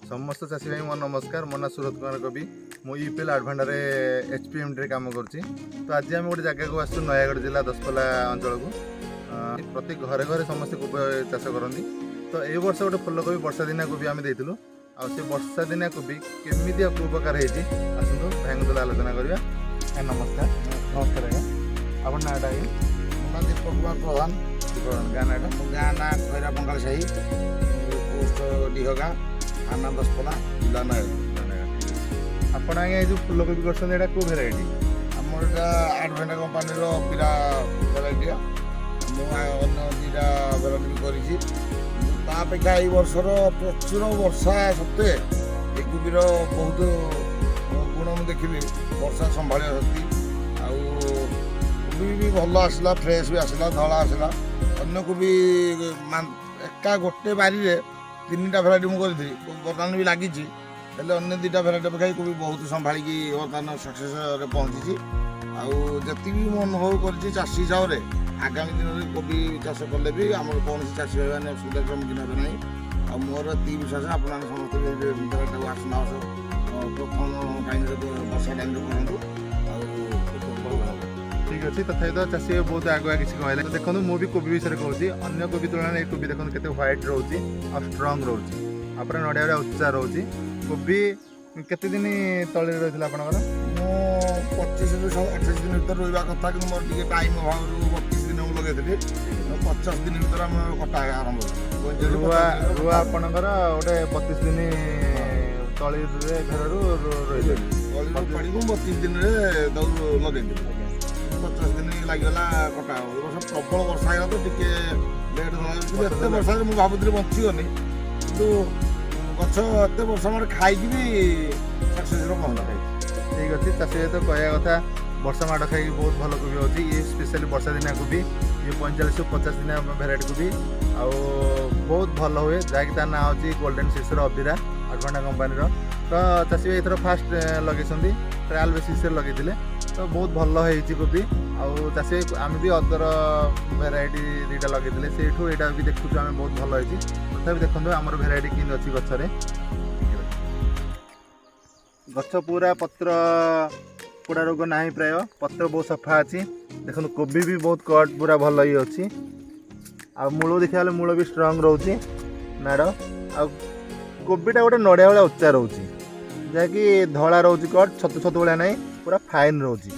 ସମସ୍ତ ଚାଷୀ ଭାଇ ମୋ ନମସ୍କାର। ମୋ ନାଁ ସୁରତ କୁମାର କବି। ମୁଁ ୟୁପିଏଲ୍ ଆଡ଼ଭାଣ୍ଟାରେ ଏଚ୍ ପି ଏମ୍ଡିରେ କାମ କରୁଛି। ତ ଆଜି ଆମେ ଗୋଟେ ଜାଗାକୁ ଆସିଛୁ, ନୟାଗଡ଼ ଜିଲ୍ଲା ଦଶପଲ୍ଲା ଅଞ୍ଚଳକୁ। ପ୍ରତି ଘରେ ଘରେ ସମସ୍ତେ କୋବି ଚାଷ କରନ୍ତି। ତ ଏଇ ବର୍ଷ ଗୋଟେ ଫୁଲକୋବି, ବର୍ଷା ଦିନିଆ କୋବି ଆମେ ଦେଇଥିଲୁ। ଆଉ ସେ ବର୍ଷା ଦିନିଆ କୋବି କେମିତି ଆଉ କେଉଁ ପ୍ରକାର ହେଇଛି, ଆସନ୍ତୁ ଭାଇଙ୍କ ସହିତ ଆଲୋଚନା କରିବା। ଆଜ୍ଞା, ନମସ୍କାର। ନମସ୍କାର ଆଜ୍ଞା। ଆପଣ ନାଁଟା ଆଜ୍ଞା? ମୋ ନାଁ ଦୀପକ କୁମାର ପ୍ରଧାନ। ଗାଁ ନାଁଟା? ମୋ ଗାଁ ନାଁ ଖଇରା ବଙ୍ଗାଳ ସାହି, ପୋଷ୍ଟ ଡିହଗାଁ, ଥାନା ଦଶପଲ୍ଲା, ଜିଲ୍ଲା ନୟାଗଡ଼। ଆପଣ ଆଜ୍ଞା, ଏଇ ଯେଉଁ ଫୁଲକୋବି କରିଛନ୍ତି, ଏଇଟା କେଉଁ ଭେରାଇଟି? ଆମର ଏଇଟା ଆଡ଼ଭେଣ୍ଟା କମ୍ପାନୀର ପିରା ଭେରାଇଟିଆ। ମୁଁ ଅନ୍ୟ ଦୁଇଟା ଭେରାଇଟି ବି କରିଛି। ତା ଅପେକ୍ଷା ଏଇ ବର୍ଷର ପ୍ରଚୁର ବର୍ଷା ସତ୍ତ୍ୱେ ଏ କୋବିର ବହୁତ ଗୁଣ ମୁଁ ଦେଖିଲି। ବର୍ଷା ସମ୍ଭାଳିବା ଶକ୍ତି ଆଉ କୋବି ବି ଭଲ ଆସିଲା, ଫ୍ରେଶ୍ ବି ଆସିଲା, ଧଳା ଆସିଲା। ଅନ୍ୟ କୋବି ଏକା ଗୋଟେ ବାରିରେ ତିନିଟା ଭେରାଇଟି ମୁଁ କରିଥିଲି, ବର୍ତ୍ତମାନ ବି ଲାଗିଛି। ହେଲେ ଅନ୍ୟ ଦୁଇଟା ଭେରାଇଟି ଅପେକ୍ଷା ଏଇ କୋବି ବହୁତ ସମ୍ଭାଳିକି ବର୍ତ୍ତମାନ ସକ୍ସେସରେ ପହଞ୍ଚିଛି। ଆଉ ଯେତିକି ବି ମୁଁ ଅନୁଭବ କରିଛି ଚାଷୀ ହିସାବରେ, ଆଗାମୀ ଦିନରେ କୋବି ଚାଷ କଲେ ବି ଆମର କୌଣସି ଚାଷୀ ଭାଇମାନେ ଅସୁବିଧାର ସମ୍ମୁଖୀନ ହେବେ ନାହିଁ। ଆଉ ମୋର ଏତିକି ବିଶ୍ୱାସ, ଆପଣମାନେ ସମସ୍ତେ ବି ଭେରାଇଟିଟାକୁ ଆସନ୍ତା ବର୍ଷ ପ୍ରଥମ ଟାଇମ୍ରେ, ବର୍ଷା ଟାଇମ୍ରେ କରନ୍ତୁ ଆଉ ଭଲ ହେବ। ଠିକ୍ ଅଛି। ତଥାପି ତ ଚାଷୀ ବହୁତ ଆଗୁଆ କିଛି କହିଲେ। ତ ଦେଖନ୍ତୁ, ମୁଁ ବି କୋବି ବିଷୟରେ କହୁଛି। ଅନ୍ୟ କୋବି ତୁଳନାରେ ଏ କୋବି ଦେଖନ୍ତୁ କେତେ ହ୍ୱାଇଟ୍ ରହୁଛି ଆଉ ଷ୍ଟ୍ରଙ୍ଗ ରହୁଛି ଆଉ ପୁରା ନଡ଼ିଆ ଭଳିଆ ଉଚ୍ଚା ରହୁଛି। କୋବି କେତେ ଦିନ ତଳିରେ ରହିଥିଲା ଆପଣଙ୍କର? ମୁଁ 25ରୁ 28 ଦିନ ଭିତରେ ରହିବା କଥା, କିନ୍ତୁ ମୋର ଟିକେ ଟାଇମ୍ ଅଭାବରୁ 32 ଦିନ ମୁଁ ଲଗେଇଥିଲି। 50 ଦିନ ଭିତରେ ଆମର କଟା ଆରମ୍ଭ ହେଲା। 45 ରୁଆ 50 ଦିନ। ରୁଆ ଆପଣଙ୍କର ଗୋଟେ 32 ଦିନ ତଳିରେ ଘରରୁ ରହିଲେ? ତଳିରୁ ଉପାଡ଼ିକି ମୁଁ 32 ଦିନରେ ତାକୁ ଲଗେଇଥିଲି। 50 ଦିନ ଲାଗିଗଲା କଟା। ଏ ବର୍ଷ ପ୍ରବଳ ବର୍ଷା ହେଇଗଲା ତ ଟିକେ ଲେଟ୍ ହେଲା। କିନ୍ତୁ ଏତେ ବର୍ଷାରେ ମୁଁ ଭାବୁଥିଲି ବଞ୍ଚିବନି, କିନ୍ତୁ ଗଛ ଏତେ ବର୍ଷା ମାଡ଼ ଖାଇକି ବି ସକ୍ସେସର ପହଞ୍ଚିଲା। ଠିକ୍ ଅଛି। ଚାଷୀ ଭାଇ ତ କହିବା କଥା, ବର୍ଷା ମାଡ଼ ଖାଇକି ବହୁତ ଭଲ କୋବି ହେଉଛି। ଇଏ ସ୍ପେଶାଲି ବର୍ଷା ଦିନିଆ କୋବି। ଇଏ 45ରୁ 50 ଦିନିଆ ଭେରାଇଟି କୋବି ଆଉ ବହୁତ ଭଲ ହୁଏ, ଯାହାକି ତା ନାଁ ହେଉଛି ଗୋଲ୍ଡେନ୍ ସିଡ୍ସର ଅବିରା, ଆଡ଼ଭାଣ୍ଟା କମ୍ପାନୀର। ତ ଚାଷୀ ଭାଇ ଏଥର ଫାଷ୍ଟ ଲଗେଇଛନ୍ତି, ଟ୍ରାଏଲ୍ ବେସିସ୍ରେ ଲଗେଇଥିଲେ। ତ ବହୁତ ଭଲ ହେଇଛି କୋବି। ଆଉ ଚାଷୀ ଭାଇ, ଆମେ ବି ଅଦର ଭେରାଇଟି ଦୁଇଟା ଲଗେଇଥିଲେ, ସେଇଠୁ ଏଇଟା ବି ଦେଖୁଛୁ ଆମେ, ବହୁତ ଭଲ ହେଇଛି। ତଥାପି ଦେଖନ୍ତୁ ଆମର ଭେରାଇଟି କେମିତି ଅଛି ଗଛରେ। ଗଛ ପୁରା ପତ୍ର ପୋଡ଼ା ରୋଗ ନାହିଁ ପ୍ରାୟ, ପତ୍ର ବହୁତ ସଫା ଅଛି। ଦେଖନ୍ତୁ, କୋବି ବି ବହୁତ କଟ୍ ପୁରା ଭଲ ଇଏ ଅଛି। ଆଉ ମୂଳ ଦେଖିବାକୁ ଗଲେ ମୂଳ ବି ଷ୍ଟ୍ରଙ୍ଗ ରହୁଛି ନାଡ଼। ଆଉ କୋବିଟା ଗୋଟେ ନଡ଼ିଆ ଭଳିଆ ଉଚ୍ଚା ରହୁଛି, ଯାହାକି ଧଳା ରହୁଛି କଟ୍, ଛତୁ ଛତୁ ଭଳିଆ ନାହିଁ, ପୁରା ଫାଇନ୍ ରହୁଛି।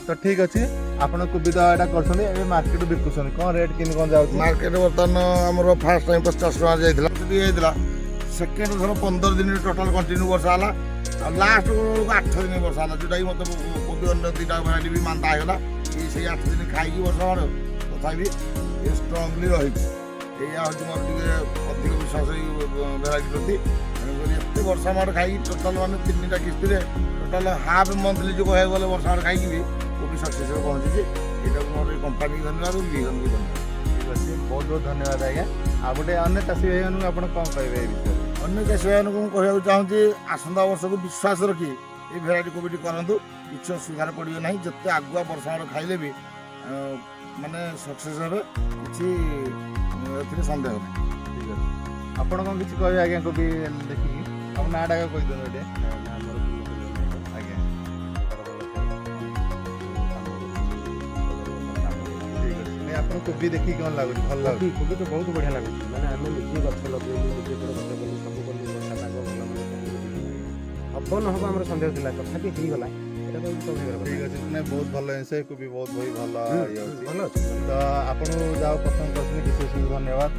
ତ ଠିକ୍ ଅଛି। ଆପଣ କୋବି ତ ଏଇଟା କରୁଛନ୍ତି, ଏବେ ମାର୍କେଟ ବିକୁଛନ୍ତି, କ'ଣ ରେଟ୍ କେମିତି କ'ଣ ଯାଉଛି? ମାର୍କେଟ ବର୍ତ୍ତମାନ ଆମର ଫାର୍ଷ୍ଟ ଟାଇମ୍ 50 ଟଙ୍କା ଯାଇଥିଲା, ସେତିକି ଯାଇଥିଲା। ସେକେଣ୍ଡ ଥର 15 ଦିନ ଟୋଟାଲ କଣ୍ଟିନ୍ୟୁ ବର୍ଷା ହେଲା ଆଉ ଲାଷ୍ଟ ବେଳକୁ 8 ଦିନ ବର୍ଷା ହେଲା, ଯେଉଁଟାକି ମୋତେ କୋବି ଅନ୍ୟ ଦୁଇଟା ଭେରାଇଟି ବି ମାନ୍ଦା ହେଇଗଲା। ଇଏ ସେଇ 8 ଦିନ ଖାଇକି ବର୍ଷା ମାଡ଼ ତଥାପି ଏ ଷ୍ଟ୍ରଙ୍ଗଲି ରହିଛି। ଏଇଆ ହେଉଛି ମୋର ଟିକେ ଅଧିକ ବିଶ୍ୱାସ ଏଇ ଭେରାଇଟି ପ୍ରତି। ତେଣୁକରି ଏତେ ବର୍ଷା ମାଡ଼ ଖାଇକି ଟୋଟାଲ ମାନେ ତିନିଟା କିସ୍ତିରେ ଟୋଟାଲ ହାଫ୍ ମନ୍ଥଲି ଯେଉଁ କହିବାକୁ ଗଲେ ବର୍ଷା ମାଡ଼ ଖାଇକି ବି କୋବି ସକ୍ସେସରେ ପହଞ୍ଚିଛି। ଏଇଟାକୁ ମୋର ଏଇ କମ୍ପାନୀକି ଧନ୍ୟବାଦ, ବିହନକୁ ଧନ୍ୟବାଦ। ଠିକ୍ ଅଛି, ବହୁତ ବହୁତ ଧନ୍ୟବାଦ ଆଜ୍ଞା। ଆଉ ଗୋଟେ ଅନ୍ୟ ଚାଷୀ ଭାଇମାନଙ୍କୁ ଆପଣ କ'ଣ କହିବେ ଏ ବିଷୟରେ? ଅନ୍ୟ ଚାଷୀ ଭାଇମାନଙ୍କୁ ମୁଁ କହିବାକୁ ଚାହୁଁଛି, ଆସନ୍ତା ବର୍ଷକୁ ବିଶ୍ୱାସ ରଖି ଏଇ ଭେରାଇଟି କୋବିଟି କରନ୍ତୁ। କିଛି ଅସୁବିଧାରେ ପଡ଼ିବେ ନାହିଁ। ଯେତେ ଆଗୁଆ ବର୍ଷା ମାଡ଼ ଖାଇଲେ ବି ମାନେ ସକ୍ସେସ୍ ହେବେ, କିଛି ଏଥିରେ ସନ୍ଦେହ ନାହିଁ। ଠିକ୍ ଅଛି। ଆପଣ କ'ଣ କିଛି କହିବେ ଆଜ୍ଞା, କୋବି ଦେଖିକି? ଆପଣ ନାଁଟା ଆଗ କହିଦିଅନ୍ତୁ ଏଇଠି। ନା, ଆମର ପୂର୍ଣ୍ଣଚନ୍ଦ୍ର ନାୟକ। ଘର କାମ କରୁଛି। ଠିକ୍ ଅଛି। ନାଇଁ, ଆପଣ କୋବି ଦେଖିକି କ'ଣ ଲାଗୁଛି? ଭଲ ଲାଗୁଛି? କୋବି କୋବି ତ ବହୁତ ବଢ଼ିଆ ଲାଗୁଛି। ମାନେ ଆମେ ନିଜେ ଗଛ ଲଗେଇଲୁ, ନିଜେ ପୁରା ଗଛ କଲୁ, ସବୁ କଲୁ। ବର୍ଷା ପାଗ ଭଲ ମନ୍ଦ ସବୁ ବୁଝିଲୁ। ହବ ନ ହବ ଆମର ସନ୍ଦେହ ଥିଲା, ତଥାପି ହେଇଗଲା। ଏଇଟା ତ ସୌଭାଗ୍ୟର କଥା। ଠିକ୍ ଅଛି। ନାଇଁ, ବହୁତ ଭଲ ଜିନିଷ ଏ କୋବି, ବହୁତ ବହୁତ ଭଲ ଇଏ ଅଛି। ଭଲ ଅଛି। ତ ଆପଣଙ୍କୁ ଯାହା ପସନ୍ଦ କରିଛନ୍ତି, ବିଶେଷ ଧନ୍ୟବାଦ।